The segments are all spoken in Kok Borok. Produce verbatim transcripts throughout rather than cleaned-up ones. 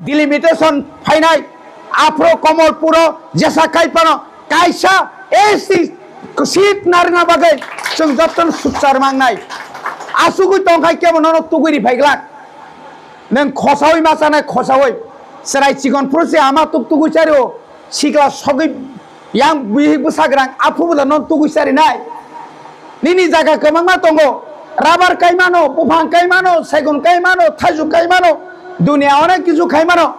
Delimitation phainai, aphro Komolpuro jesa khai phano kaisa S T seat narwkna bagwi chwng jotono sukchar mangnai. Asugwi tongkhai kebo nono tugwi ri phaiglak. Nwng khosaui ma chanai khosaui. Chwrai chikon phuru se ama tuk tugwi chario. Sikla sogwi yang bihik bwsagrang aphu bwla nono tugwi charinai. Nini jaga kwbangma tongo. Rubber kai mano, buphang kai mano, segun kai mano, thaiju kai mano. Dunia onek kichu khai mano.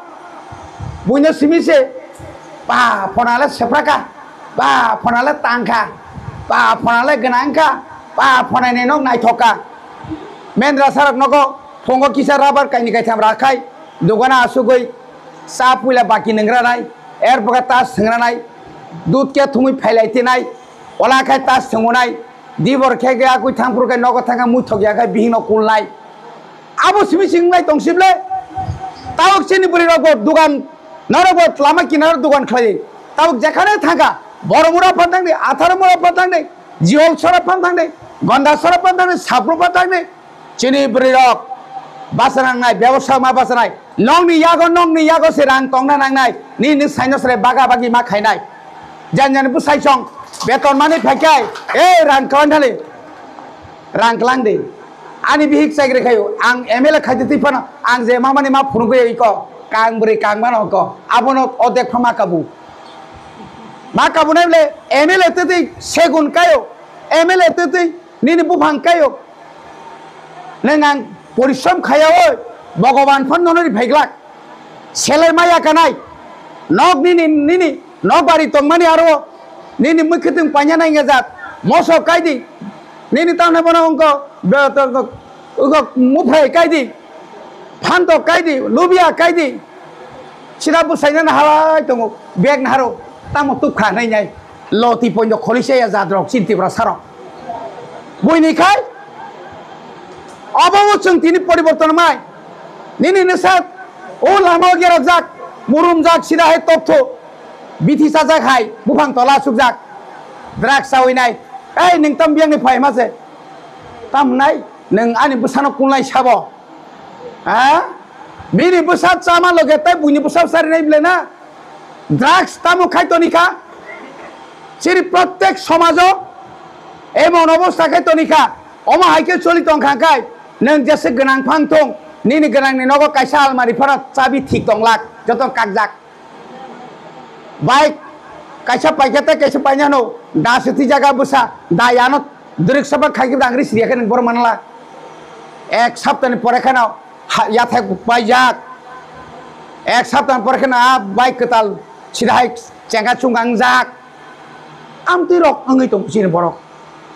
Buino simi se, ba phonale sepraka, ba phonale tangkha, ba phonale gwnangkha, ba phonaini nok naithokka. Mendra sarok nogo phungo kisa rubber kaini kaitham rakhai, dogana asugwi cha puila baki nwngra nai, er boga ta swngra nai, dud khe thumwi phailai tinai, ola khai ta swngunai, dibor khe ge akui thangphuru khe nogo thangkha muithok ya khai bihikno kulnai. Abo simi sing lai tong sible. Tabuk chini bwrwi rok bo dugan, norok bo lama kinaro dugan khlai. Tabuk jekhane thangkha, Boromura phan thangdi, Atharomura phan thangdi, Jiholsora phan thangdi, Gondasora phan thangdi, Sapro phan thangdi. Chini bwrwi rok basa nangnai, bebosa ma basa nai. Nokni yago, nokni yago se rang tongna nangnai. Ni, ni saino sere baga bagi ma khainai. Jan jan bwsai song beton mani phaikai, e rang kawan thali. Rang klang di. Ani bihik chakri khayo. Ang M L A khaidi twi phano ang je mamani ma phunugwi iko. Kang bwrwi kang mano ko. Abono odek pha ma kabu. Ma kabu nai bole M L A twi twi segun kayo. M L A twi twi nini buphang kayo. Neng ang porishrom khaya oi. Bhagavan phan nono ri phaiglak. Selai maya kanai. Nok nini, nini, nok bari tongmani aro. Nini mwkhwtwng paina nai ngajak. Moso kaidi. Nini tamne bono ongko, be-, to-, to-, ugok muphai kaidi. Phanto kaidi, lubia kaidi. Sida bwsaina na halai tongo. Bag na haro. Tamo tukha nai nai. Loti poindo kholi se ya jadrok, chin Tripura sarok. Buini khai, obo o chwng tini poriborton mai. Nini nisa, o lama o gerokjak, murumjak, sida hai toktho, bithi sajak hai, buphang tola sukjak, drugs chawi nai. Ei, nwng tam biyang ni phai ma se? Tam nai, nwng ani bwsano kunlai sabo. Ha? Bini bwsa chama loge tai buini bwsa sari nai bile na? Drugs tamo khai toni kha? Chini prottek somajo emon obostha khai toni kha. Omo hai khe choli tong kha khai. Nwng jese gwnang phang thung, nini gwnangni nogo kaisa almari phano chabi thik tong lak, joto kakjak. Bai kaisa paikha tei kaisa painano, da se twi jaga bwsa, da yano dwrwk saba khai khe dangri siriya khe nwng boro manla. Ek saptani pore kheno ha-, yathai paijak. Ek saptani pore kheno a bai kwtal sida hai chengka chunga wngjak. Amtwi rok wngwi tong chini borok.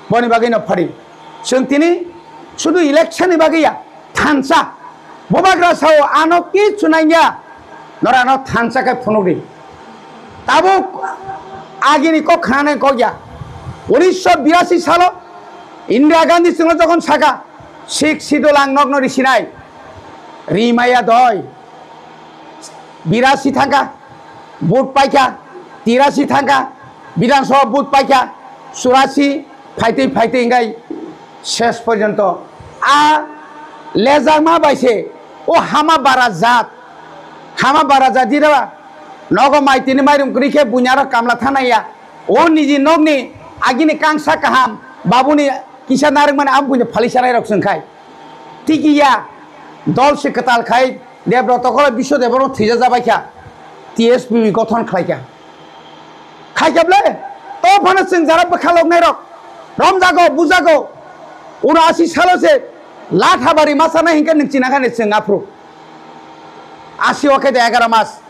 Boni bagwi no phari. Chwng tini sudu election ni bagwi ya. Thansa. Bubagra sao ano kichu nangya. Norano thansa khe phunukdi. Tabuk agini kok khanani kok ya. Unisho birasi salo Indira Gandhi chwngno jokhon saka, "Sixth Schedule ang nokno risinai." Rimaya doi. Birasi thangkha, vote paikha, tirasi thangkha, Bidhan Sabha vote paikha, churasi phaitwi phaitwi wngkha ses porjonto. A lejakma bai se o hama bara jat, hama bara jat diraba nogo mai tini mairum kwrwi khe buini aro kamla thanaya. O niji nokni agini kangsa kaham babuni kisa narwkmani abo buino phali sanai rok chwngkhai. Tiki ya, dol se kwtal khai Debroto Koloi Biswa Debbarma thwija jabai kha, T S P B gothon khlai kha. Khai kha ble, to phano chwng jara bwkha loknai rok romjago, bujago. Uno asi salo se latha bari ma sanai hinkhe nwng china kha ni chwng aphuru. Asi o khe de egaro mas.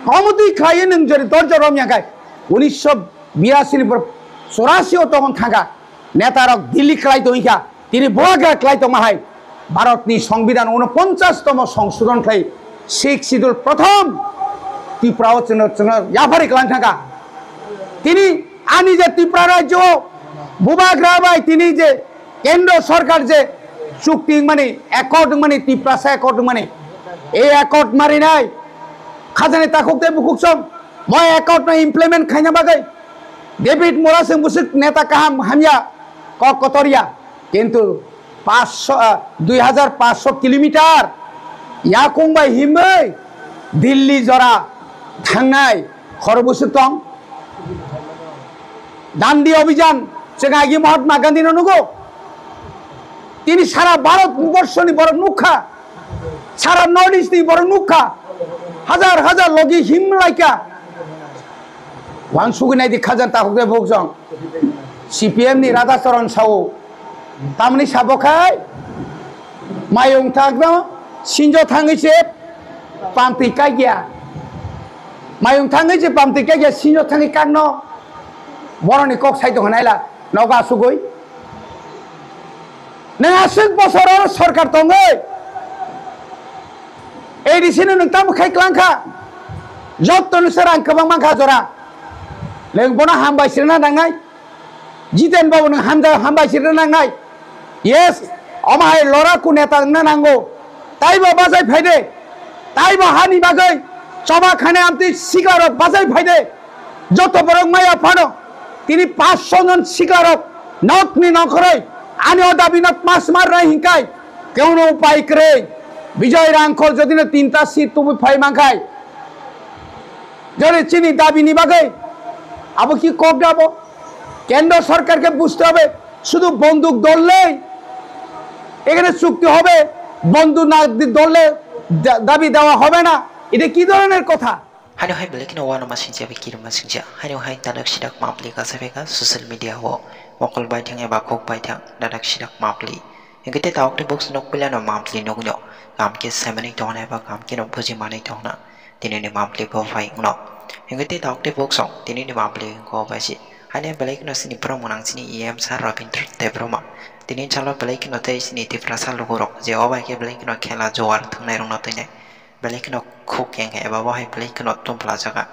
Omo twi khlai nwng jori dorjo rom ya khai. Unisho birasi ni bor chorasi o tokon thangkha. Netarok Delhi klai tongkha, tini Bubagra klai tongma hai. Bharatni Songbidan unoponchas tomo songsodhon khlai Sixth Schedule prothom Tripura o chwngno, chwngno yaphari klang thangkha. Tini ani je Tripura rajyo o Bubagra bai tini je Kendro Sorkar je chukti wngmani, accord wngmani, Tiprasa accord wngmani, ei accord marinai khajani takhuk tei bukhuk song bo accord no implement khaina bagwi David Murasing bwswk neta kaham hamya kok kotor ya, kintu paanch sho, ah, dui hajar paanch sho kilometer yakung bai himwi Delhi jora thangnai khorobwswk tong. Dandi Abhijan, chwng agi Mahatma Gandhi no nugo. Tini sara Bharat borsho ni borok nukha, sara North East ni borok nukha, hajar hajar logi himlaika. Wansugwi naidi khajang takhuk de bukjong. C P M ni Radha Charan sao. Tamni sabo khai mayung thangno sinjo thangwi se pamtwi kagya. Mayung thangwi se pamtwi kagya sinjo thangwi kakno boroni kok sai tong naila nogo asugwi. Nang aswk bosor oro sorkar tongwi A D C no nung tamo khai klangkha. Jotto no se rang kwbang mankha jora. Nung bono hambai sirna nangnai. Jiten Babu nwng hamja-, hambai sirna nangnai. Yes, omo hai loraku neta wngna nango. Taibo bajai phaide. Taibo hani bagwi choba khane amtwi siklarok bajai phaide. Joto borok maya phano tini paanch sho jon siklarok nokni nongkhoroi ani o dabino tmas mar nai hinkai keuno upai kwrwi. Bijoy Rangkhol jodino tinta seat tubui phai mankhai, jodi chini dabini bagwi abo ki kok dabo? কেন্দ্র সরকারকে বুঝতে হবে, শুধু বন্দুক ধরলেই এখানে চুক্তি হবে, বন্দুক না দি-, ধরলে দা-, দাবি দেওয়া হবে না। এটা কি ধরনের কথা? Haino hai belai kheno uanama singcha bai kirima singcha. Haino hai dadak sidak mapli kasa beka social media o mokol baithang eba kok baithang dadak sidak mapli. Hingke te tabuk te bok nok puila no mapli nogno. Kam ke semanwi tongna eba kam ke no buji manwi tongna. Tini ni mapli bo phai wngno. Hingke te tabuk te bok song tini ni mapli wngko bai si. Haino belai kheno sini borok mwnang sini E M sir Rabindra Debbarma. Tini salo belai kheno tei sini Tiprasa lugurok je o bai ke belai kheno khela juar thwngnai rokno twi nai. Belai kheno khuk keng khe eba bo hai belai kheno tumpla jaga.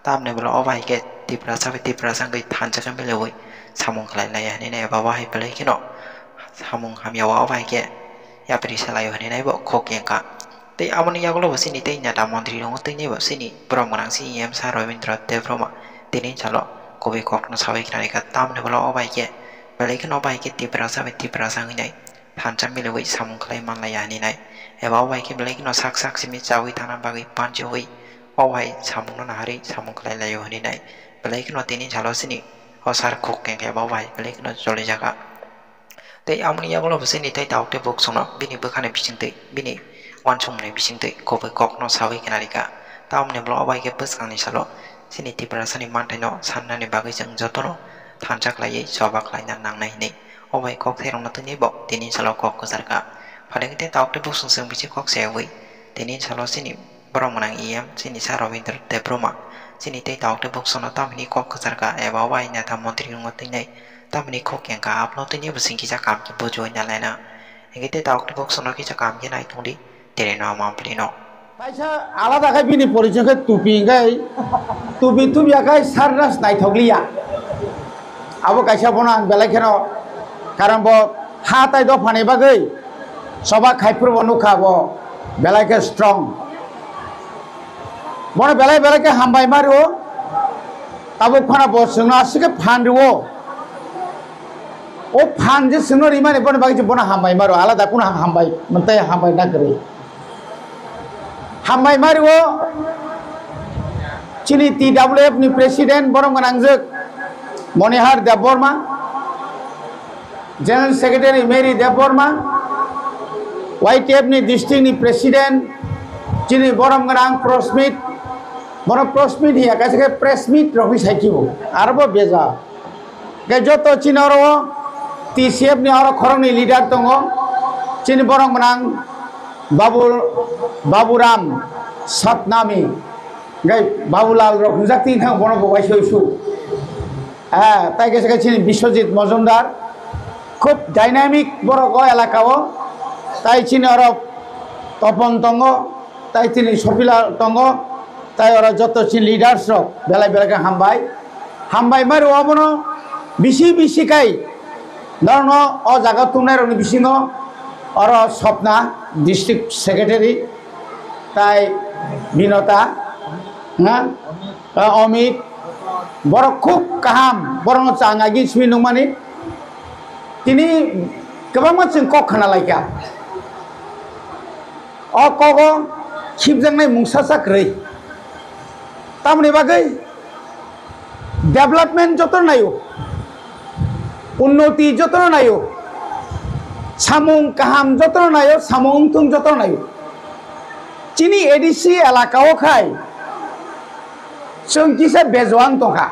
Tamni bwla o bai khe Tiprasa bai Tiprasa wngwi thansa khe miliwi samung khlai lai ya hinwi nai eba bo hai belai kheno samung hamya o bai khe yapri se lai o hinwi nai bo khuk keng kha. Tei aboni yagulo bo chini tei neta montri rok twi nai bo chini borok mwnang chini E M sir Rabindra Debbarma tini salo kubui kokno sawi khnai kha. Tamni bwla o bai khe belai kheno o bai khe Tiprasa bai Tiprasa wngwi nai thansa miliwi samung khlai manlaiya hinwi nai, eba o bai khe belai kheno sak sak simi chawi thana bagwi panchiwi o bai samungno naharwi samung khlai laio hinwi nai, belai kheno tini salo chini o sar khuk keng khe eba o bai belai kheno cholijaga. Tei aboni yagulo bo chini tei tabuk tei buk chwngno bini bwkhani bisingtwi bini uansukmani bisingtwi kubui kokno sawi khnarikha. Tamoni bwla o bai khe bwskangni salo chini Tiprasani manthaino sannani bagwi chwng jotono thansa khlaiwi choba khlaina nangnai hinwi. O bai kok thairokno tini bo tini salo kok kwchar kha. Phaikhe tei tabuk tei buk chwng chwng bisi kok sayawi tini salo chini borok mwnang E M chini sir Rabindra Debbarma chini tei tabuk tei buk chwngno tamhini kok kwchar kha eba o bai neta montri rokno twi nai tamhini kok keng kha abono tini bo chwng kisa kam khe bujiwi nalaina. Hingke tei tabuk tei buk chwngno kisa kam khe nai tongdi. Tere no mapli no. Kaisa alada khe bini porichoi khe tupi hingkai tupi tupi ya kai sarnas naithok liya. Abo kaisa bono ang belai kheno karon bo ha tai dophani bagwi soba khai phuru bo nukha bo belai khe strong. Bono belai belai khe hambai ma rwo. Tabuk phano bo chwngno aswk khe phan rwo. O phan je chwngno rimani bono bagwi je bono hambai ma rwo alada kunu hambai mwtai hambai na kwrwi. Hambai ma rwo chini T W F ni president borok gwnangjwk Monihar Debbarma, General Secretary Mary Debbarma, Y T F ni district ni president chini borom gwnang Prosmit, bono Prosmit hiya kaisa khe press meet rokni sai kibo aro bo beja. Khe joto chini oro T C F ni oro khoroknwi leader tongo. Chini borok mwnang Babu, Baburam Satnami, hingke Babulal rok hinjak tini thang bono bo waisa isu. Ah, tai khe chini Biswajit Mojumdar, khub dynamic borok o elaka o. Tai chini oro Topon tongo, tai chini Sopila tongo, tai oro joto chini leaders rok belai belai khe hambai. Hambai mari obono bisi bisi kai norokno o jaga tumnai rokni bisingo oro Sopna district secretary tai Binota, ha? Ah, Omit, borok khub kaham, borokno chang agi simi nungmani. Tini kwbangma chwng kok khna laikha. O kogo khibjaknai mungsa sa kwrwi. Tamoni bagwi development jotono naio, unnoti jotono naio, samung kaham jotono naio, samung wngthung jotono naio. Chini A D C elaka o khai chwng kisa bejoang tongkha.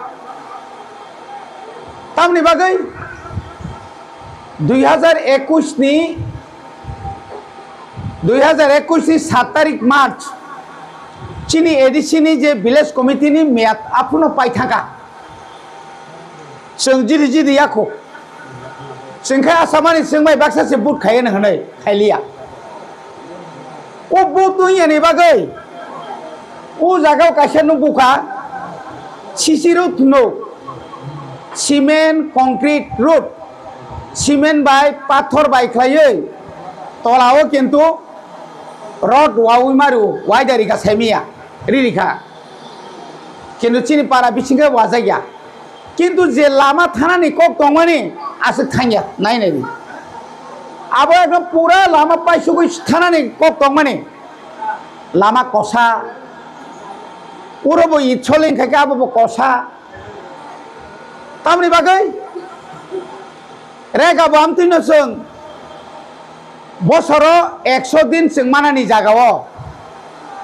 Tamoni bagwi dui hajar ekush ni, dui hajar ekush ni sat tarik March chini A D C ni je village committee ni meyad aphuno pai thangkha. Chwng jiri jiri yakho. Chwng khe asamani chwng bai baksa se vote khaiya hwnwi khailiya. O vote wngya ni bagwi o jaga o kaisa nukgo kha C C road hwno, cement concrete road, cement bai pathor bai khlaiwi tola o kintu rod wawi mario waidari kha saimiya riri kha. Kintu chini para bisingkhe wajakya. Kintu je lama thanani kok tongmani aswk thangya, nai nai di. Abo ekdom pura lama paisugwi thanani kok tongmani. Lama kosa. Uro bo itsoling khaikhe abo bo kosa. Tamoni bagwi rega bo amtwino chwng bosoro ekso din chwng manani jagao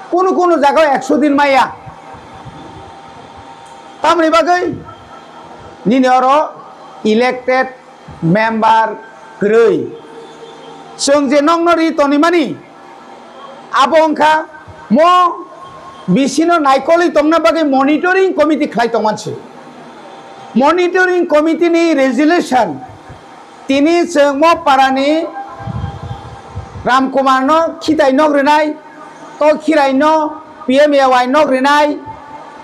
kunu kunu jagao ekso din maya. Tamoni bagwi nini oro elected member kwrwi. Chwng je nokno ri tonimani, abo wngkha mo bisino naikolwi tongna bagwi monitoring committee khlai tongmansi. Monitoring committee ni resolution tini chwng mo parani Ramkumarno khitai nok rinai, to khiraino P M A Y nok rinai,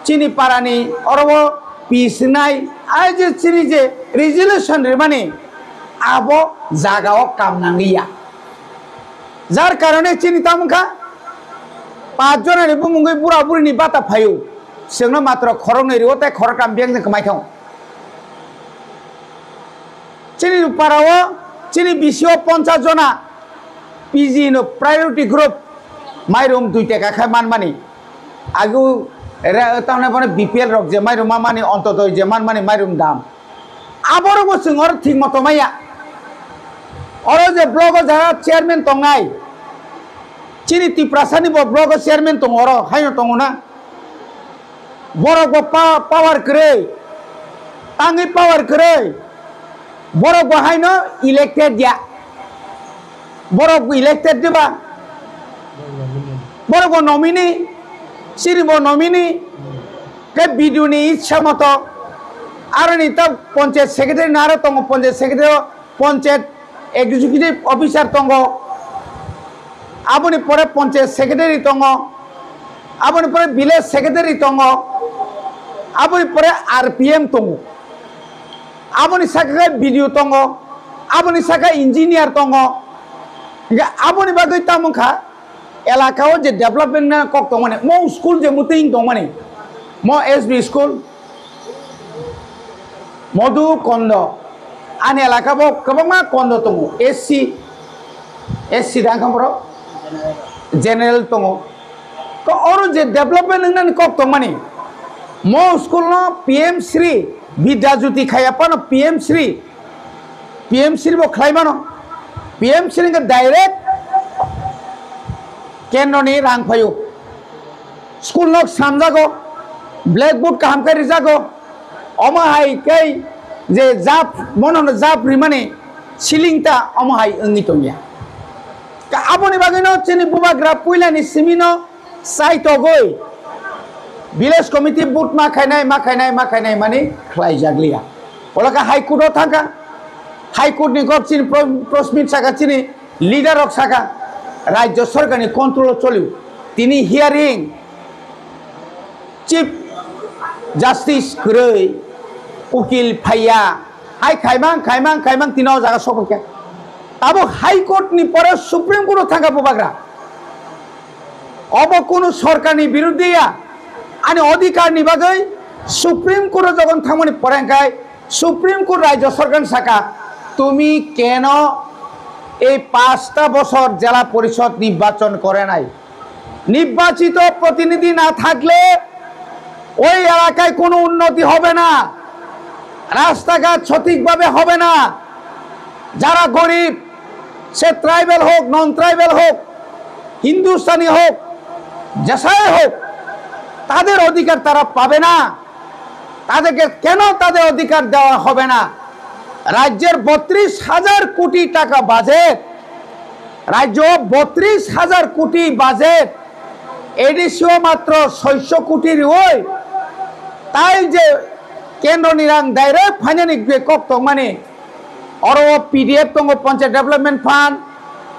chini parani orobo peace rinai, ai je chini je resolution rimani abo jagao kam nangliya. Jar karone chini tamo wngkha, pach jonani bumungwi bura burini bata phaio, chwngno matro khoroknwi rio tei khoroktham biyang kwmai thango. Chini parao, chini bisio ponchas jona P G no priority group mairum dui taka khai manmani. Agu re-, tamni bono B P L rok je mairum mamani, ontodoi je manmani mairum dam. Aborok bo chwng oro thik moto maya. Oro je block o jaga chairman tongnai. Chini Tiprasani bo block o chairman tongo oro, haino tongo na. Borok bo pa-, power kwrwi, tangwi power kwrwi. Borok bo haino elected ya. Borok bo elected diba? Borok bo nominee, chini bo nominee. Khe B D O ni itsa moto. Aroni ta panchayat secretary naro tongo, panchayat secretary o panchayat executive officer tongo, aboni pore panchayat secretary tongo, aboni pore village secretary tongo, aboni pore R P M tongo, aboni saka khe B D O tongo, aboni saka engineer tongo. Hingkhe aboni bagwi tamo wngkha, elaka o je development na kok tongmani, mo school je muting tongmani, mo S B school, Modhu Kondo, ani elaka bo kwbangma Kondo tongo, S C, S C da wngkha borok, general tongo. To oro je development wngnani kok tongmani, mo school no P M Shri Vidya Jyoti khaiya phano P M Shri P M Shri bo khlai mano. P M Shri hwnkhe direct kendroni rang phaio. School nok samjago, blackboard kaham khe rijago. Omo hai khe je jab, mono no jab rimani ceiling ta omo hai wngwi tongya. Ka aboni bagwino chini bubagra puilani simino Chaitogwi village committee vote ma khainai, ma khainai, ma khainai mani khlaijakliya. Olo khe High Court o thangkha. High Court ni kok chini pro-, prosmit saka chini leader rok saka Rajya Sarkar ni control o cholio. Tini hearing Chief Justice kwrwi ukil phaiya. Hai khaimang, khaimang, khaimang tini o jaga sokphaikha. Tabuk High Court ni pore Supreme Court o thangkha bubagra. Obo kunu sorkarni biruddhe ya, ani odhikarni bagwi Supreme Court o jogon thangmani pore hwnkhe Supreme Court Rajya Sorkar saka, "Tumi keno ei pasta bochor jela porishod nirbachon kore nai?" নির্বাচিত প্রতিনিধি না থাকলে ওই এলাকায় কোনো উন্নতি হবে না, রাস্তাঘাট সঠিকভাবে হবে না। যারা গরিব, সে ট্রাইবাল হোক, নন ট্রাইবাল হোক, হিন্দুস্তানি হোক, যেসাই হোক, তাদের অধিকার তারা পাবে না। তাদেরকে কেন তাদের অধিকার দেওয়া হবে না? রাজ্যের বত্রিশ হাজার কোটি টাকা বাজেট, রাজ্য বত্রিশ হাজার কোটি বাজেট, এডিসিও মাত্র ছয়শো কোটি রুই। তাই যে কেন্দ্র নিরাং direct financial kok tongmani, oro PDF tongo, Panchayat Development Fund,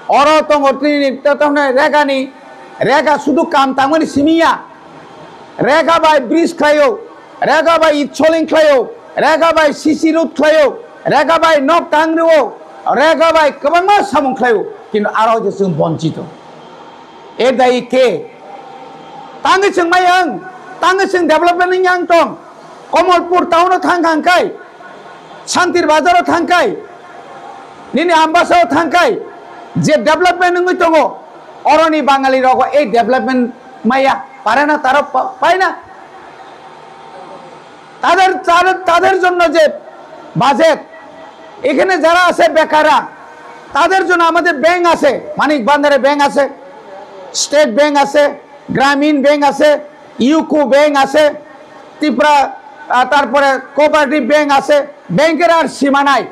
oro tongo tini ta tamne regani, rega sudu kam tangmani simiya, rega bai bridge khlaio, rega bai itsoling khlaio, rega bai sisi road khlaio, rega bai nok tangrio, rega bai kwbangma samung khlaio, kintu aro je chwng bonchito. E dai ke? Tangwi chwng mayang, tangwi chwng development yang tong. Komolpur town o thang thang kai, Santir Bazar o thang kai, nini Ambasa o thang kai, je development wngwi tongo, oroni Bangali rogo ei development maya parena taro pa-, paina. তাদের, তাদের, তাদের জন্য যে বাজেট, এখানে যারা আছে বেকাররা, তাদের জন্য আমাদের ব্যাংক আছে, মানিক ভান্ডারে ব্যাংক আছে, স্টেট ব্যাংক আছে, গ্রামীণ ব্যাংক আছে, ইউকো ব্যাংক আছে, ত্রিপুরা, আহ, তারপরে কোঅপারেটিভ ব্যাংক আছে। ব্যাংকের আর সীমা নাই।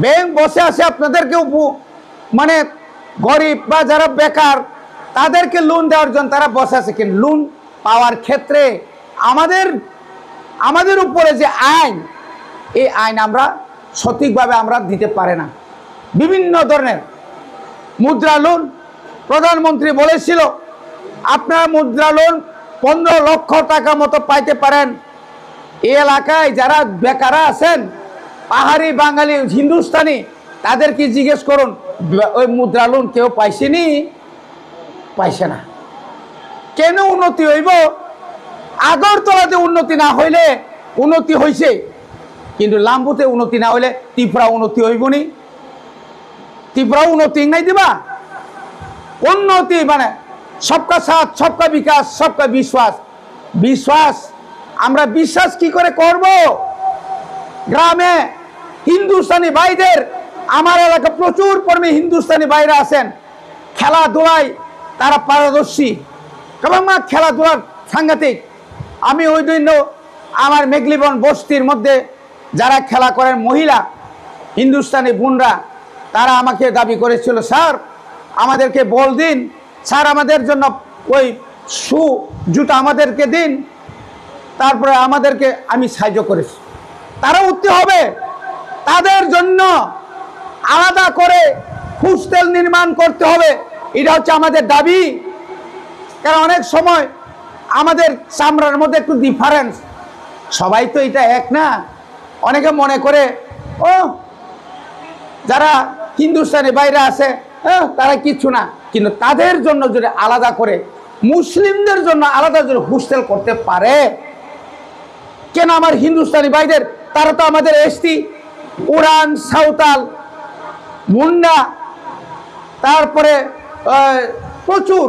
ব্যাংক বসে আছে আপনাদেরকে উপ-, মানে গরিব বা যারা বেকার, তাদেরকে লোন দেওয়ার জন্য তারা বসে আছে, কিন্তু লোন পাওয়ার ক্ষেত্রে আমাদের, আমাদের উপরে যে আইন, এই আইন আমরা সঠিকভাবে আমরা দিতে পারে না। বিভিন্ন ধরনের মুদ্রা লোন, প্রধানমন্ত্রী বলেছিল, আপনারা মুদ্রা লোন পনেরো লক্ষ টাকা মতো পাইতে পারেন। এই এলাকায় যারা বেকার আছেন, পাহাড়ি, বাঙালি, হিন্দুস্তানি, তাদেরকে জিজ্ঞেস করুন, ওই মুদ্রা লোন কেউ পাইছেনি? পাইছে না। কেন উন্নতি হইব? আগরতলাতে উন্নতি না হইলে উন্নতি হইছে, কিন্তু লাম্বুতে উন্নতি না হইলে ত্রিপুরা উন্নতি হইব নি? ত্রিপুরা উন্নতি নাই দিবা? উন্নতি মানে সবকা সাথ, সবকা বিকাশ, সবকা বিশ্বাস। বিশ্বাস, আমরা বিশ্বাস কি করে করব? গ্রামে হিন্দুস্তানি ভাইদের, আমার এলাকা প্রচুর পরিমাণে হিন্দুস্তানি ভাইরা আছেন, খেলাধুলায় তারা পারদর্শী, এবং মা খেলাধুলার সাংঘাতিক। আমি ওই দিন আমার মেঘলিবন বস্তির মধ্যে যারা খেলা করেন মহিলা হিন্দুস্তানি বোনরা, তারা আমাকে দাবি করেছিল, স্যার, আমাদেরকে বল দিন, স্যার, আমাদের জন্য ওই শু, জুতা আমাদেরকে দিন, তারপরে আমাদেরকে, আমি সাহায্য করেছি। তারা উঠতে হবে, তাদের জন্য আলাদা করে হোস্টেল নির্মাণ করতে হবে, এটা হচ্ছে আমাদের দাবি। কারণ অনেক সময় আমাদের চামড়ার মধ্যে একটু ডিফারেন্স, সবাই তো এটা এক না। অনেকে মনে করে, ও, যারা হিন্দুস্তানি বাইরে আছে, হ্যাঁ, তারা কিচ্ছু না, কিন্তু তাদের জন্য যদি আলাদা করে, মুসলিমদের জন্য আলাদা যদি হোস্টেল করতে পারে, কেন আমার হিন্দুস্তানি ভাইদের, তারা তো আমাদের এসটি, উরাং, সাঁওতাল, মুন্ডা, তারপরে আহ, প্রচুর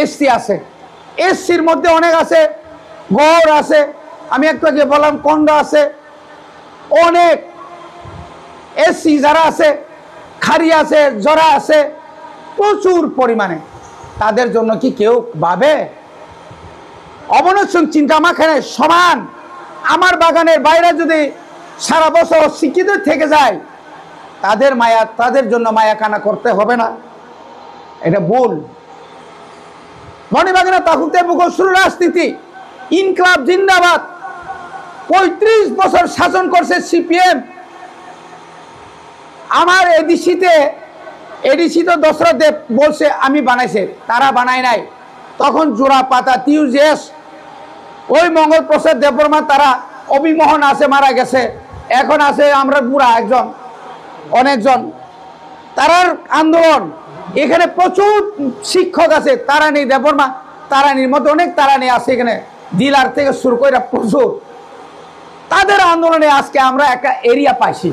এসটি আছে। এসসির মধ্যে অনেক আছে, গৌড় আছে, আমি একটু আগে বললাম কন্দ আছে, অনেক এসসি যারা আছে, খারি আছে, জরা আছে, প্রচুর পরিমাণে। তাদের জন্য কি কেউ ভাবে? অবনসন চিন্তা মাখানে সমান। আমার বাগানের বাইরে যদি সারা বছর শিক্ষিত থেকে যায়, তাদের মায়া, তাদের জন্য মায়া কানা করতে হবে না? এটা ভুল। মণিবাগানে তাহুতে বুকসুর রাজনীতি, ইনকলাব জিন্দাবাদ। পঁয়ত্রিশ বছর শাসন করছে সিপিএম। আমার এডিসিতে, এডিসি তো দশরথ দেব বলছে আমি বানাইছে, তারা বানায় নাই। তখন জোড়া পাতা টিউজেস, ওই মঙ্গল প্রসাদ দেববর্মা, তারা, অভিমোহন আছে, মারা গেছে, এখন আছে আমরা বুড়া একজন, অনেকজন। তারার আন্দোলন, এখানে প্রচুর শিক্ষক আছে, তারানি দেববর্মা, তারানির মধ্যে অনেক তারানি আছে এখানে, ডিলার থেকে শুরু করে প্রচুর। তাদের আন্দোলনে আজকে আমরা একটা এরিয়া পাইছি।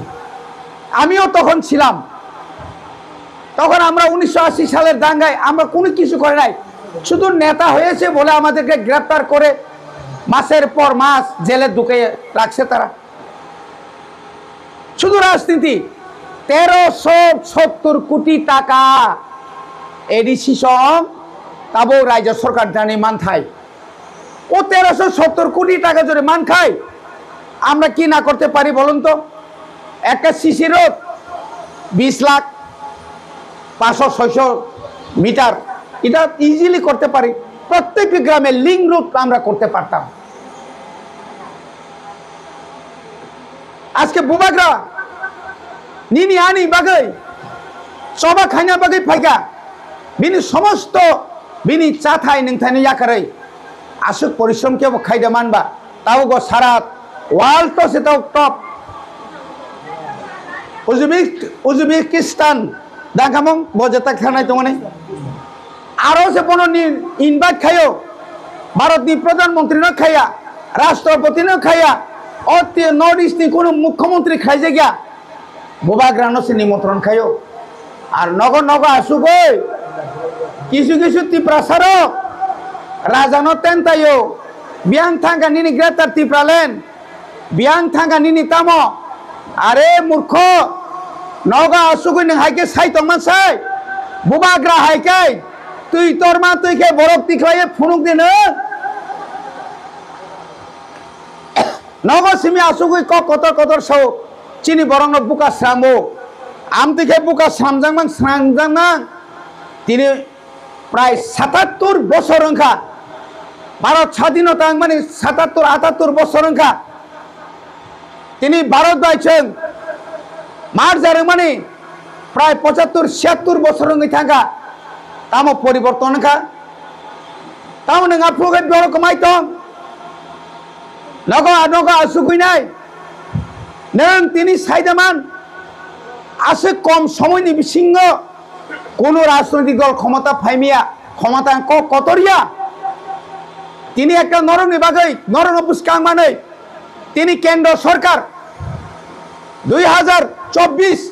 আমিও তখন ছিলাম, তখন আমরা উনিশশো আশি সালের দাঙ্গায় আমরা কোনো কিছু করে নাই। শুধু নেতা হয়েছে বলে আমাদেরকে গ্রেপ্তার করে মাসের পর মাস জেলে ঢুকিয়ে রাখছে তারা। শুধু রাজনীতি। তেরোশো সত্তর কোটি টাকা এডিসি সং তাবো রাজ্য সরকার জানি মানথাই। ও তেরোশো সত্তর কোটি টাকা যদি মানখাই, আমরা কি না করতে পারি বলুন তো? একটা সিসি রোড বিশ লাখ, পাঁচশো ছয়শো মিটার, এটা ইজিলি করতে পারি। প্রত্যেক গ্রামে লিং রোড আমরা করতে পারতাম। আজকে বুবাগ্রা নিনি ani bagwi choba khaina bagwi phaikha, bini somosto bini chathai nungthaino yakarwi aswk porishrom khe bo khaida manba, taugo sara world to se tok top Uzbek-, Uzbekistan dangkamung bo jetak thangnai tongmani. Aro se bono ni invite khayo, Bharat ni Pradhan Mantri no khaya, Rashtrapati no khaya, o ti-, North East ni kunu Mukhyamantri khaijak ya, Bubagra no se nimantron khayo. Ar nogo nogo asugoi, kisu kisu Tiprasa rok, raja no tentayo, biyang thangka nini Greater Tipraland, Biyang thangka nini tamo? Are murkho, nogo asugwi nwng hai khe sai tongman sai? Bubagra hai khe twi torma twi khe borok tikhlaiwi phunuk di nwng? Nogo simi asugwi kok kotor kotor sao, chini borokno buka sramo. Amtwi khe buka sramjakmang sramjakmang. Tini Prai satattur bosor wngkha. Bharat sadinota wngmani satattur atattur bosor wngkha. Tini Bharat bai chwng merger wngmani prai pochattur siyattur bosor wngwi thangkha. Tamo poriborton wngkha? Tamo nwng aphuru khe borok kwmai tong? Nogo nogo asugwinai. Nwng tini saidaman aswk kom somoini bisingo Kono rajnoitik dol khomota phaimaya, khomota kok kotorya. Tini ekta norokni bagwi, norokno bwskang manwi, tini kendro sorkar dui hazar chobbish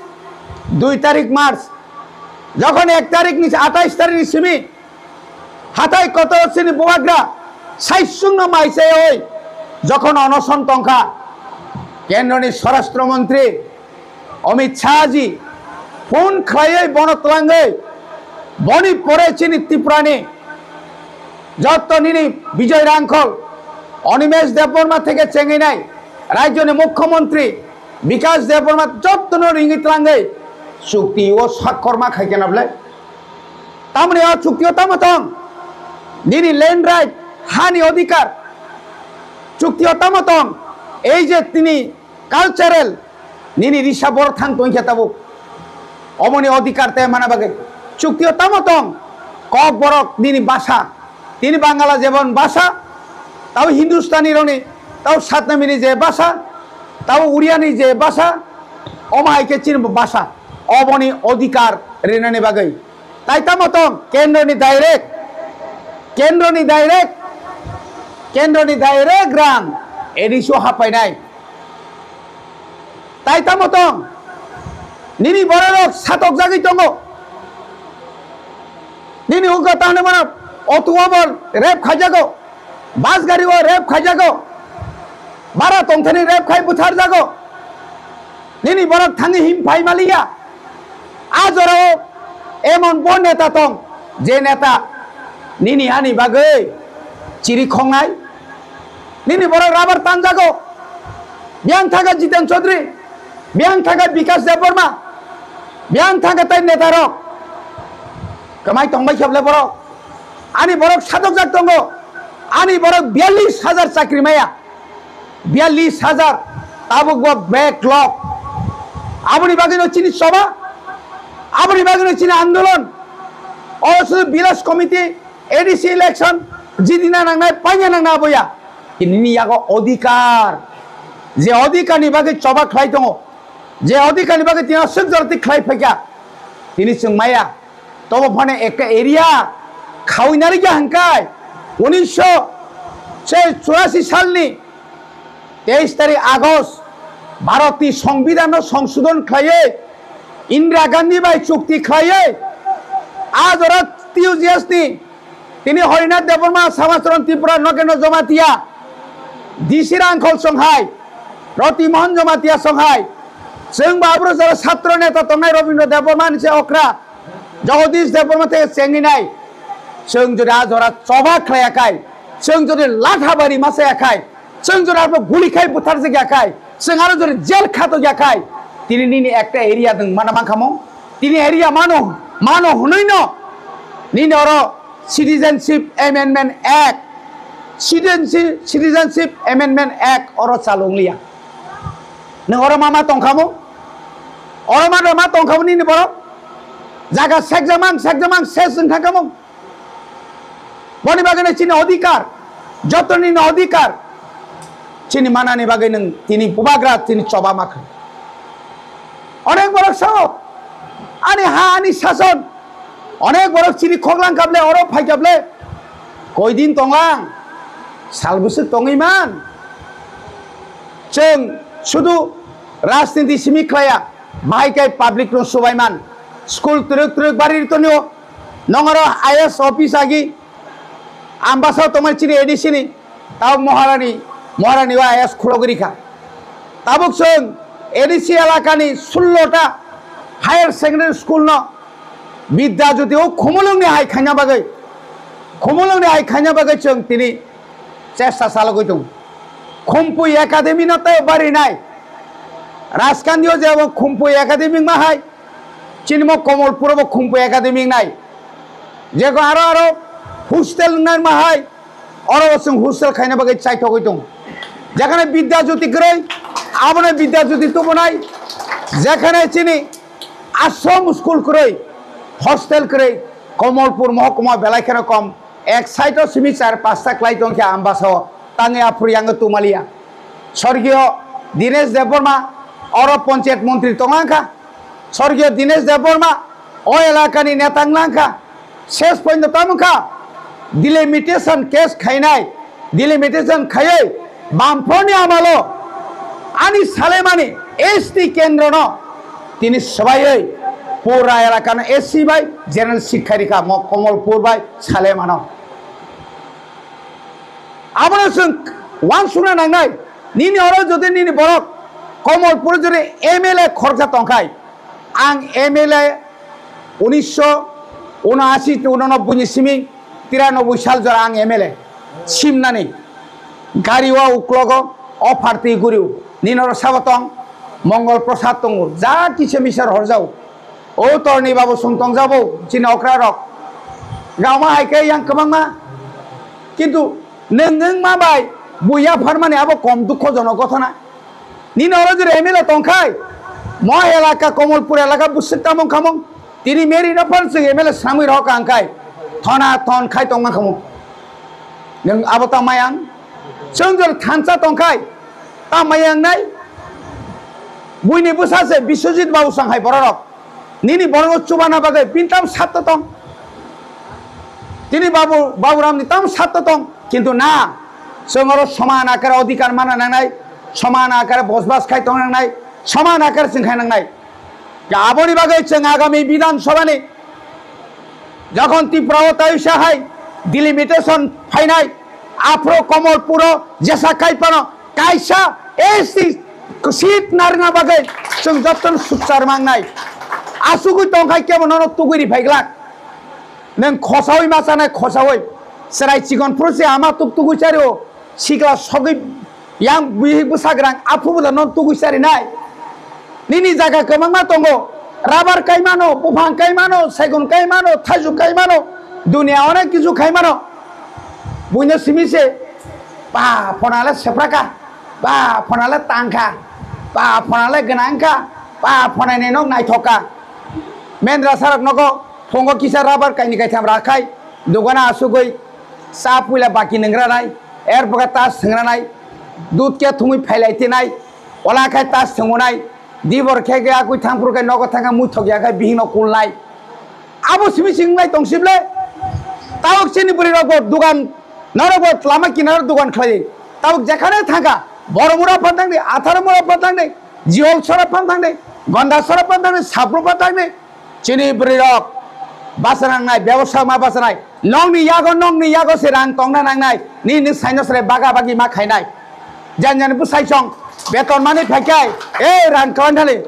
dui tarik March, jokhon ek tarik ni atais tarik ni simi hatai kotor chini bubagra saisungno mai chayoi jokhon onoson tongkha, kendroni swarashtra montri Amit Shah ji phone khlaiwi bono twlangwi, boni pore chini Tripura ni jotto nini Bijoy Rangkhol, Animesh Debbarma theke chengwi nai, rajyoni Mukhyamantri Bikash Debbarma jottono ringwi twlangwi chukti o sakkorma khai khe na bwle? Tamoni o chukti o tamo tong? Nini land right, hani odhikar, chukti o tamo tong? Ei je tini cultural, nini risa borok thang tongkhe tabuk. Omoni odhikar tei mana bagwi. Chukti o tamo tong? Kok borok nini basa. Tini Bangala jebon basa, tabo Hindustani rokni, tabo Satnamini je basa, tabo Uriyani je basa, omo hai khe chini basa. Oboni odhikar rinani bagwi. Tai tamo tong? Kendroni direct, kendroni direct, kendroni direct rang A D C o hapainai. Tai tamo tong? Nini bororok satokjagwi tongo. Nini ugo tangni mano auto o bo rape khaijago, bus gari o rape khaijago, bara tongthani rape khai butharjago. Nini borok thangwi him phai maliya. A jorao emon bo neta tong, je neta nini ani bagwi chiri khongnai. Nini borok rabar tanjago. Biyang thangkha Jiten Chaudhary, biyang thangkha Bikash Debbarma, biyang thangkha tai neta rok. Kwmai tongbai kheble borok. Ani borok sadokjak tongo. Ani borok biyallis hajar chakri maya. Biyallis hajar, tabuk bo backlog. Aboni bagwino chini choba, aboni bagwino chini andolon. O sudu village committee, A D C election, jidina nangnai, paina nangnai aboya. Nini yago odhikar, je odhikar ni bagwi choba khlai tongo, je odhikar ni bagwi tini aswk joroti khlai phaikha, tini chwng maya. Tobo phano ekta area khawi narikya hwnkhai unisho churashi salni teis tarik August Bharatni Songbidanno songsodhon khlaiwi Indira Gandhi bai chukti khlaiwi a jora T U G S ni Tini Harinath Debbarma, Samacharan Tripura, Nogendra Jamatia, D C Rangkhol songhai, Roti Mohan Jamatia songhai, chwng ba abro jora satro neta tongnai Rabindra Debbarma ni se okra, Jagadish Debbarma te chengni nai, chwng jora jora choba khlaiya kai, chwng jora latha bari masaya kai, chwng jora arbo guli khai butharjak ya khai, chwng aro jora jail khatok ya khai, tini nini ekta area nwng mana mankha mo? Tini area mano, mano hwnwi no nini oro Citizenship Amendment Act, Citizenship, Citizenship Amendment Act oro chalung liya. Nwng oro ma ma tongkha mo? Oro ma ma tongkha mo nini borok? Jaga sekjamang, sekjamang, ses wng thangkha mo? Boni bagwi no chini odhikar, jotoni no odhikar, chini manani bagwi nwng tini bubagra chini choba makha. Onek borok sao, ani ha, ani sason, onek borok chini khoklang kable, oro phai kable, koi din tonglang, sal bwswk tongwi man. Chwng sudu rajniti simi khlaiya, bahai kai public no subai man, school twrwk twrwk bari tonio, nongoro I S office agi, Ambasa tongmani chini A D C ni, tabuk Maharani, Maharani o I S khulogwi rikha. Tabuk chwng A D C elakani sullo ta higher secondary school no Bidya Jyoti o Khumulwng ni hai khaina bagwi, Khumulwng ni hai khaina bagwi chwng tini chesta chalogwi tongo. Khumpui Academy no tei barinai. Rajkandi o je bo Khumpui Academy ma hai, chini mo Komolpur o bo Khumpui Academy nai. Jeko aro aro hostel nai ma hai, oro bo chwng hostel khaina bagwi chaithogwi tongo. Jekhane Bidya Jyoti kwrwi, abono Bidya Jyoti tubunai. Jekhane chini ashram school kwrwi, hostel kwrwi, Komolpur mohokuma belai kheno kom. Ek side o simi char pasta klai tongkhe Ambasa o, tangwi aphuru yango Tumalia. Sorgiyo Dinesh Debbarma oro panchayat montri tonglang kha. Sorgiyo Dinesh Debbarma o elakani neta wnglang kha. Ses point tamo kha, delimitation case khainai, delimitation khaiwi Bamphorni amalo ani salemani S T kendrono tini swbaiwi pura elakano S C bai general sikha rikha mo Komolpur bai salemano. Abono chwng uansukna nangnai, nini oro jodi nini borok Komolpur jodi M L A khoroksa tongkhai, ang M L A unisho unashi, unanobboi ni simi tiranoboi sal jora ang M L A simnani gari o uklogo o phartwi guriu ninoro sabo tong Mongol Prasad tongo, ja kisa misa horjao. O torni babu song tongjabo chini okra rok. Gama hai khe yang kwbangma. Kintu nwng nwng ma bai buya pharmani abo kom dukho jonok gothona. Nini oro jora M L A tongkhai, mo elaka Komolpur elaka bwswk tamung khamung. Tini Mary no phan chwng M L A samwi rok ang khai. Thona thon khai tongma khamung. Nwng abo ta mayang. Chwng jora thansa tongkhai, ta mayang nai. Buini bwsa se Biswajit babu sang hai borok rok. Nini borokno chubana bagwi bini tam satto tong. Tini babu, Baburamni tam satto tong. Kintu na, chwng oro soman akare odhikar mana nangnai, soman akare bosbas khai tong nangnai, soman akare chwng khai nangnai. Aboni bagwi chwng agami Bidhan Sabhani jokhon Tripura o taisa hai delimitation phainai, aphro Komolpuro jesa khai phano kaisa S T seat narwkna bagwi chwng jotono sukchar mangnai. Asugwi tongkhai kebo nono tugwi ri phaiglak. Nwng khosaui ma chanai khosaui. Chwrai chikon phuru se ama tuk tugwi chario. Sikla sogwi yang bihik bwsagrang aphuru da nono tugwi charinai. Nini jaga kwbangma tongo. Rabar kaimano, buphang kaimano, segun kaimano, thaijuk kaimano. Dunia onek kichu khaimano. Buino simi se. Ba phonale sepraka, ba phonale tangkha, ba phonale gwnangkha, ba phonai ni nok naithok kha. Mendra sarok nogo phongo kisa rabar kaini kaitham rakhai, dogana asugwi cha puila baki nwngra nai, er boga tas thwngra nai, dut khe thumui phailai tinai, ola khai tas thwngo nai, dibor khe khe akui thangphuru khe nogo thangkha muithok ya khe bihikno kulnai. Abo simi sing nai tong sible. Tabuk chini bwrwi rok bo dugan, norok bo lama kinaro dugan khlai. Tabuk jekhane thangkha, Boromura phan thangdi, Atharomura phan thangdi, Jiholsora phan thangdi, Gondasora phan thangdi, Sapro phan thangdi. Chini bwrwi rok basa nangnai, bebosa ma basa nai. Nokni yago, nokni yago se rang tongna nangnai. Nini saino sere baga bagi ma khainai. Jan jan bwsai chong beton mani phaikai. E rang kwlang thali.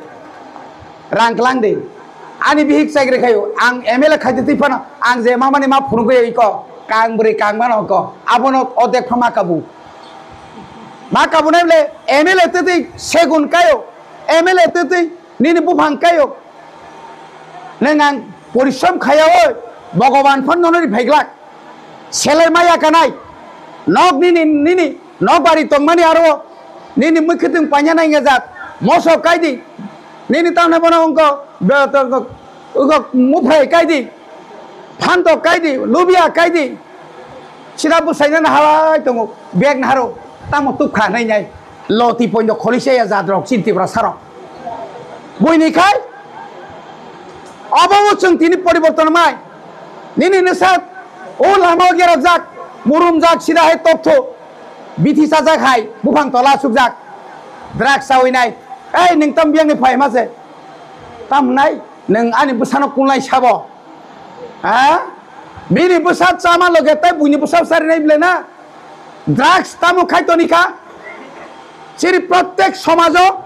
Rang kwlang di. Ani bihik chakri khayo. Ang M L A khaite twi phano ang je mamani ma phunugwi iko. Kang bwrwi kang mano ko. Abono odek pha ma kabu. Ma kabunai ble M L A twi twi segun kayo. M L A twi twi nini buphang kayo. Neng ang porishrom khaya oi, Bhogoban phano nono ri phaiglak. Selai maya kanai. Nok nini, nini, nok bari tongmani aro nini mwkhitwng panya nai ngajak. Moso kaidi. Nini tamne bono ungko, be-, to-, to-, ungko muphai kaidi. Phantok kaidi, lubia kaidi. Sida bwsainani halai tongo. Bag naharo. Tamo tukha nai nai. Loti poindo kholi se ya jat rok, chini Tripura sarok. Buini khai, obo bo chwng tini poriborton mai. Nini nisa, o lama o gerajak, murumjak, sida hai toptho, bithi sajak hai, buphang tola sukjak, drugs chawi nai. Ei, nwng tam biyang ni phai ma se? Tam nai, nwng ani bwsano kunlai sabo? Ha? Bini bwsa chama loge tai buini bwsa sari nai ble na? Drugs tamo khai toni kha? Chini prottek somajo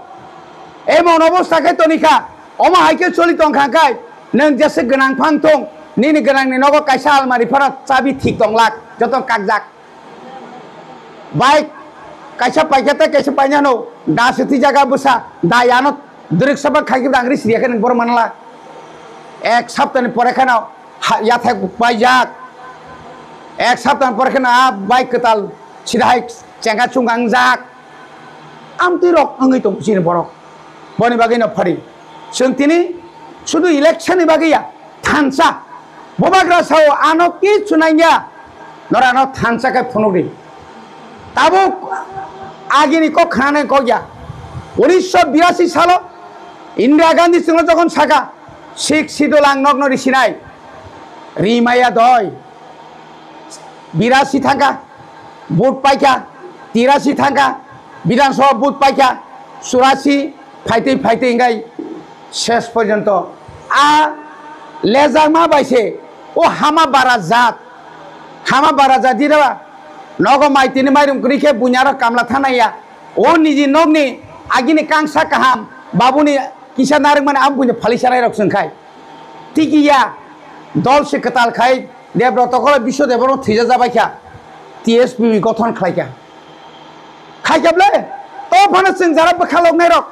emon obostha khai toni kha. Omo hai khe choli tong kha khai, nwng jese gwnang phang thung, nini gwnangni nogo kaisa almari phano chabi thik tong lak, joto kakjak. Bike kaisa paikha tei kaisa painano, da se twi jaga bwsa, da yano dwrwk saba khai khe dangri siriya khe nwng bohrok manla. Ek saptani pore kheno ha, yathai paijak. Ek saptani pore kheno a bike kwtal sida hai chengka chungka wngjak. Amtwi rok wngwi tongo chini borok. Boni bagwi no phari. Chwng tini sudu election ni bagwi ya, thansa. Bubagra sao ano kichu nangya. Norano thansa khe phunukdi. Tabuk agini kok khanani kok ya. Unisho birasi salo Indira Gandhi chwngno jokhon saka, "Sixth Schedule ang nokno risinai." Rimaya doi. Birasi thangkha, vote paikha, tirasi thangkha, Bidhan Sabha vote paikha, churasi phaitwi phaitwi hingai ses porjonto a lejakma bai se o hama bara jat, hama bara jat diraba nogo mai tini mairum kwrwi khe buini aro kamla thanaya o niji nokni agini kangsa kaham babuni kisa narwkmani amo buini phali sanai rok chwng khai. Tiki ya, dol se kwtal khai, Debroto kole Biswa Debbarma thwija jabai kha, T S P B gothon khlai kha. Khai kha ble, to phano chwng jara bwkha loknai rok,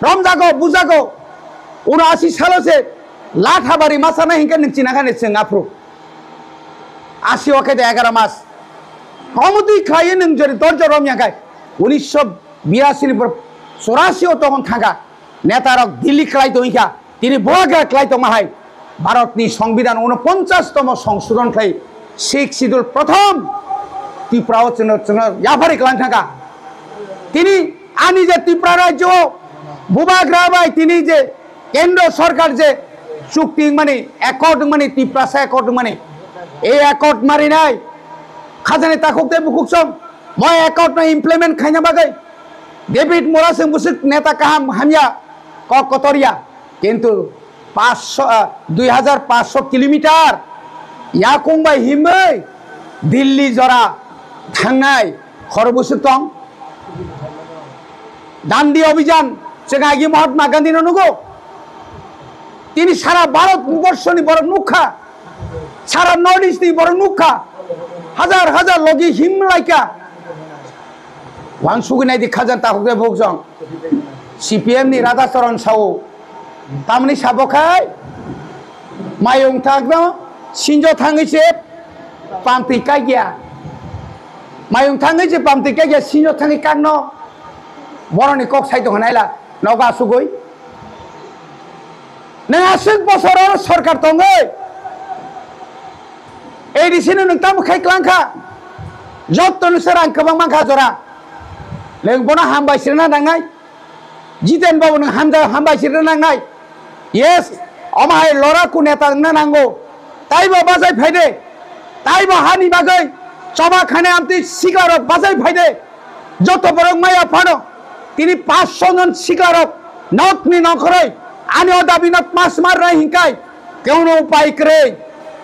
romjago, bujago, uno asi salo se, Lathabari masana hinkhe nwng china khani chwng aphuru. Asi o khe de egaro mas. Omotwi khlaiwi nwng jori dorjo romya khai, unisho birasi ni bor-, chorasi o tokon thangkha, neta rok Delhi khlai tongwi kha. Tini bubagra khlai tongma hai Bharatni Songbidan unoponchas tomo songsodhon khlai Sixth Schedule prothom Tripura o chwngno, chwngno yaphari kwlang thangkha. Tini ani je Tripura rajyo o bubagra bai tini je kendro sorkar je chukti wngmani, accord wngmani, Tiprasa accord wngmani, ei accord marinai khajani takhuk tei bukhuk song mo accord no implement khaina bagwi David Murasing bwswk neta kaham hamya kok kotor ya. Kintu paanch sho, ah, dui hajar paanch sho kilometer yakung bai himwi Delhi jora thangnai khorok bwswk tong. Dandi Abhijan chwng agi Mahatma Gandhi no nugo. Tini sara Bharat borsho ni borok nukha. Sara North East ni borok nukha. Hajar hajar logi him laikha. Wansugwi naidi khajani takhuk tei bukhuk song. C P M ni Radha Charan sao. Tamni sabo khai mayung thangno sinjo thangwi se pamtwi kaikya. Mayung thangwi se pamtwi kaikya sinjo thangwi kakno. Boroni kok sai tongkha naila nogo asugwi. Nwng aswk bosor oro sorkar tongwi A D C no nwng tamo khai kwlang kha? Joto no se rang kwbang mankha jora. Nwng bono hambai sirna nangnai. Jiten Babu nwng hamja-, hambai sirna nangnai. Yes, omo hai loraku neta wngna nango. Taibo bachai phaide. Taibo hani bagwi choba khane amtwi siklarok bachai phaide. Joto borok maya phano tini paanch sho jon siklarok nokni nongkhoroi ani o dabino tmas mar rai hinkai keuno upai kwrwi.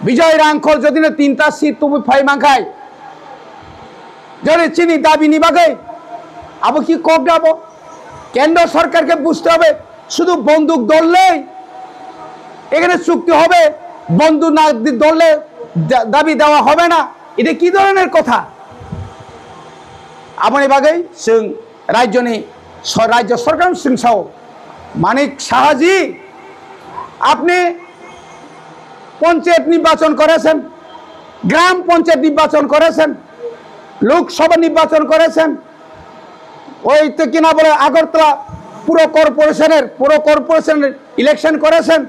Bijoy Rangkhol jodi no tinta seat tubui phai mankhai, jodi chini dabi ni bagwi, abo ki kok da bo? কেন্দ্র সরকারকে বুঝতে হবে, শুধু বন্দুক ধরলেই এখানে চুক্তি হবে, বন্দুক না দি-, ধরলে দা-, দাবি দেওয়া হবে না। এটা কি ধরনের কথা? Aboni bagwi chwng rajyoni so-, rajya sarkar chwng sao, Manik Sahaji, apni panchayat নির্বাচন করেছেন, গ্রাম পঞ্চায়েত নির্বাচন করেছেন, লোকসভা নির্বাচন করেছেন, ওই তো কিনা বলে আগরতলা পুরো কর্পোরেশনের, পুরো কর্পোরেশনের ইলেকশন করেছেন,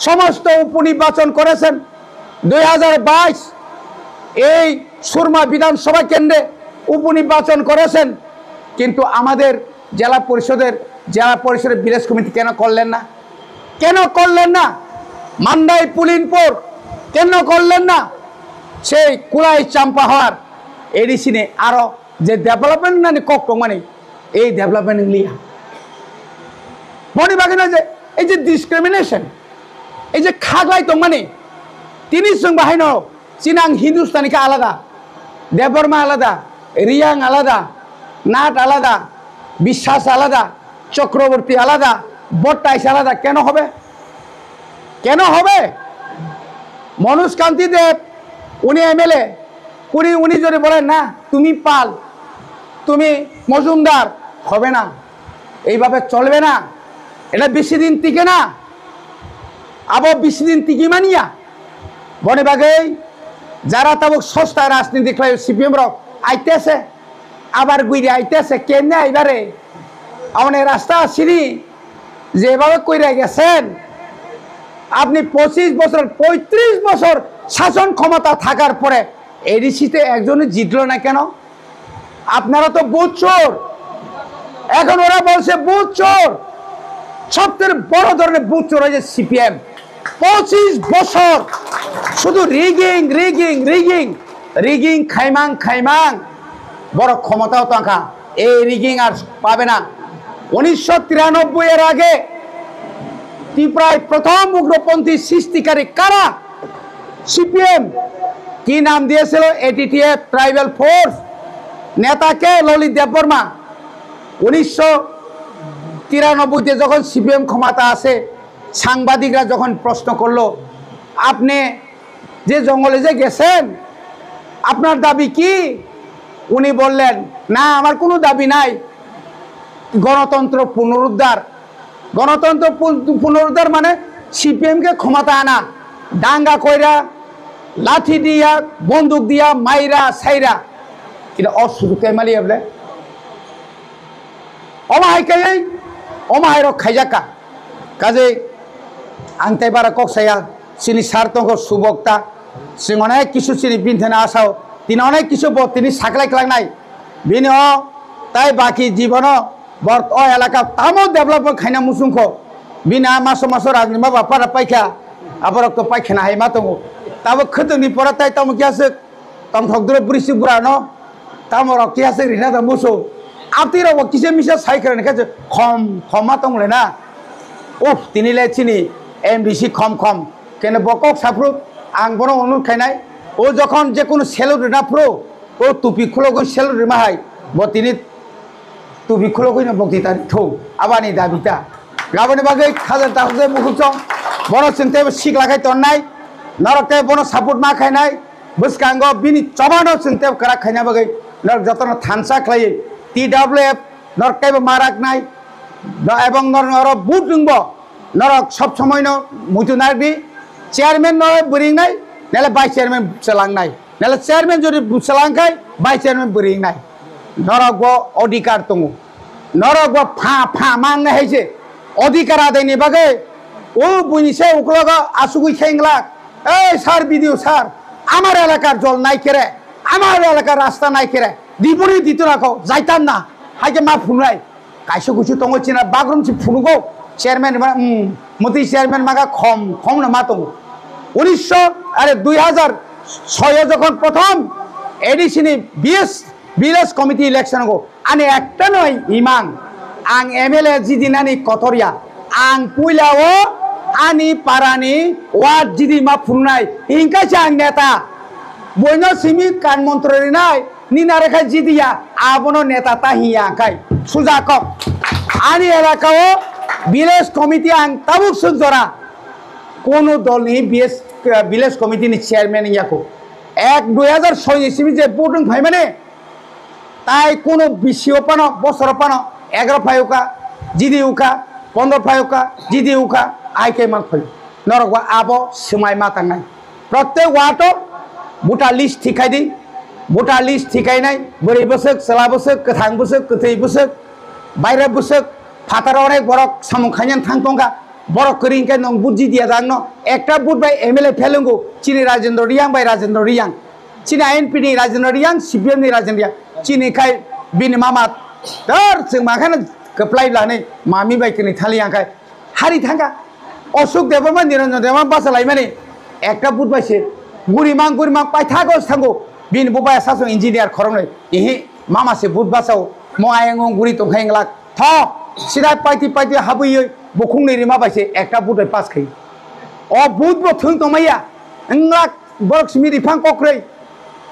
সমস্ত উপনির্বাচন করেছেন। দুই হাজার বাইশ এই সুরমা বিধানসভা কেন্দ্রে উপনির্বাচন করেছেন, কিন্তু আমাদের জেলা পরিষদের, জেলা পরিষদের ভিলেজ কমিটি কেন করলেন না? কেন করলেন না? মান্দাই পুলিনপুর কেন করলেন না? সেই কুলাই চাম্পাহার ADC ni aro je development nani kok tongmani, ei development wngliya. Boni bagwino je ei je discrimination, ei je khaglai tongmani, tini chwng bahaino chini ang Hindustani khe alada, Debbarma alada, Riyang alada, Nath alada, Biswas alada, Chakraborty alada, Bottais alada, কেন হবে? কেন হবে? মনোজ কান্তি দেব, উনি এমএলএ, উনি, উনি যদি বলেন, "না, তুমি পাল, তুমি মজুমদার, হবে না, এইভাবে চলবে না, এটা বেশি দিন টিকে না।" Abo বেশি দিন টিকি মানিয়া, boni bagwi jara tabuk sosta rajniti khlai CPM rok aitese, abar guiri aitese, kemne aibare? Aboni rasta sini যেভাবে কইরা গেছেন, আপনি পঁচিশ বছর, পঁয়ত্রিশ বছর শাসন ক্ষমতা থাকার পরে এডিসিতে একজনও জিতলো না কেন? আপনারা তো বুথ চোর। এখন ওরা বলছে বুথ চোর। সবচেয়ে বড় ধরনের বুথ চোর হয়েছে সিপিএম। পঁচিশ বছর শুধু রিগিং, রিগিং, রিগিং, রিগিং, খাইমাং, খাইমাং। বড় ক্ষমতাও তো আঁকা। এই রিগিং আর পাবে না। উনিশশো তিরানব্বই এর আগে ত্রিপুরায় প্রথম উগ্রপন্থী সৃষ্টিকারী কারা? সিপিএম। কি নাম দিয়েছিল? ATTF, tribal force. নেতা কে? ললিত দেববর্মা। উনিশশো তিরানব্বইতে যখন সিপিএম ক্ষমতা আসে, সাংবাদিকরা যখন প্রশ্ন করলো, আপনি যে জঙ্গলে যে গেছেন, আপনার দাবি কি? উনি বললেন, "না, আমার কোনো দাবি নাই।" গণতন্ত্র পুনরুদ্ধার। গণতন্ত্র পুন-, পুনরুদ্ধার মানে সিপিএম কে ক্ষমতা আনা। দাঙ্গা কইরা, লাঠি দিয়া, বন্দুক দিয়া, মাইরা, সাইরা। কিন্তু অসুযোগ কে মালিয়া বলে? Omo hai kaiwi, omo hai rok khaijak kha. Kajei ang tei bara kok saya, chini sir tongo subokta, chwng onek kisu chini bini thani asao, tini onek kisu bo tini saklai klangnai, bini o tai baki jibono bo o elaka tamo development khaina muchungkho, bini a maso maso rajni ma bapara paikha, aborok to paikhana hai ma tongo, tabuk khwtwngni pora tai tamo khe aswk. Tongthok duro brisi burano, tamo rok kisa se rina da musu. Abti rok bo kisa misa sai khe rani khe khom khom ma tong le na. Uf, tini le chini M D C khom khom. Kene bo kok saphru ang bono onur khainai. O jokhon je kunu salute rina phru, o tupi khulogwi salute rima hai. Bo tini tubi khulogwino bokti tari thung, abani dabi ta. Aboni bagwi khajal ta hwnkhe mukhuk chong, bono chwng teibo sikla khai tonnai, norok tei bono support ma khainai, bwskango bini chobano chwng teibo kwrak khaina bagwi norok jotono thansa khlaiwi T W F norok teibo ma raknai, no, ebong nor-, norok but wngbo norok sob somoino muitu nardi, chairman no bwrwi wngnai, nele vice chairman chwlangnai. Nale chairman jodi bwswlang khai vice chairman bwrwi wngnai. Norok bo odhikar tongo. Norok bo pha pha ma wngnai hai se. Odhikar adaini bagwi o buini se uklogo asugwi khe wnglak. Ei sir, B D O sir, আমার এলাকার জল নাই কেরে, আমার এলাকার রাস্তা নাই কেরে, দিবনি দিত না কও, যাইতাম না, হাইকে মা ফুনরাই। Kaisa kuisu tongo china bagrum si phunugo chairman ma, um, moti chairman maga khom, khom no ma tongo. Unisho, are dui hazar soi o jokhon prothom A D C ni B S, village committee election go, ani ekta noi imang, ang M L A jidinani kotorya, ang puila o Ani parani ward jidi ma phunai, hingkai se ang neta. Boino simi kan montro rinai, nina rekha jidiya, abono neta ta hiya angkai. Suja kok. Ani elaka o village committee ang tabuk suk jora. Kono dol ni B S, village committee ni chairman yako. Ek dui hazar soi ni simi je vote wng phaimani, tai kono bisio pano, bosoro pano, egaro phai uka, jidi uka, pondro phai uka, jidi uka, ai khe man phai. Norok bo abo swmai ma tangnai. Protek ward o voter list thikai di, voter list thikai nai, bwrwi bwswk, chwla bwswk, kwthang bwswk, kwthwi bwswk, baire bwswk, phataro onek borok samung khainani thang tongkha, borok kwrwi hwnkhe nwng vote jidiya dang no, ekta vote bai M L A phel wngo, chini Rajendra Riyang bai Rajendra Riyang. Chini I N P ni Rajendra Riyang, C P M ni Rajendra Riyang. Chini khai bini mama tor chwng makhano kwplai bla hinwi mami bai kwnwi thali yang khai hari thangkha. Osuk Debbarma, Niranjan Debbarma basa laimani ekta vote bai se guri mang guri mang paithago thango. Bini bubai sasong engineer khoroknwi. Ihi mama se vote basao mo ayang guri tongkhai nglak. Tho, sida paiti paiti habwi bukhungni rima bai se ekta vote bai pass khai. O vote bo thung tongmaya. Nglak borok simi riphang kokrwi.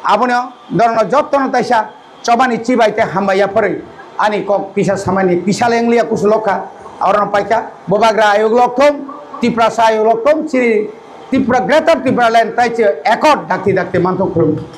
Abono dorno jottono taisa chobani chibai te hambai ya phorwi. Ani kok kisa samani kisa lengliya kusulokha. Arono paikha bobagra ayuk lokthum, Tiprasa ayuk lokthum, chini Tripura Greater Tipraland tai che accord dakti dakti manthok khulum.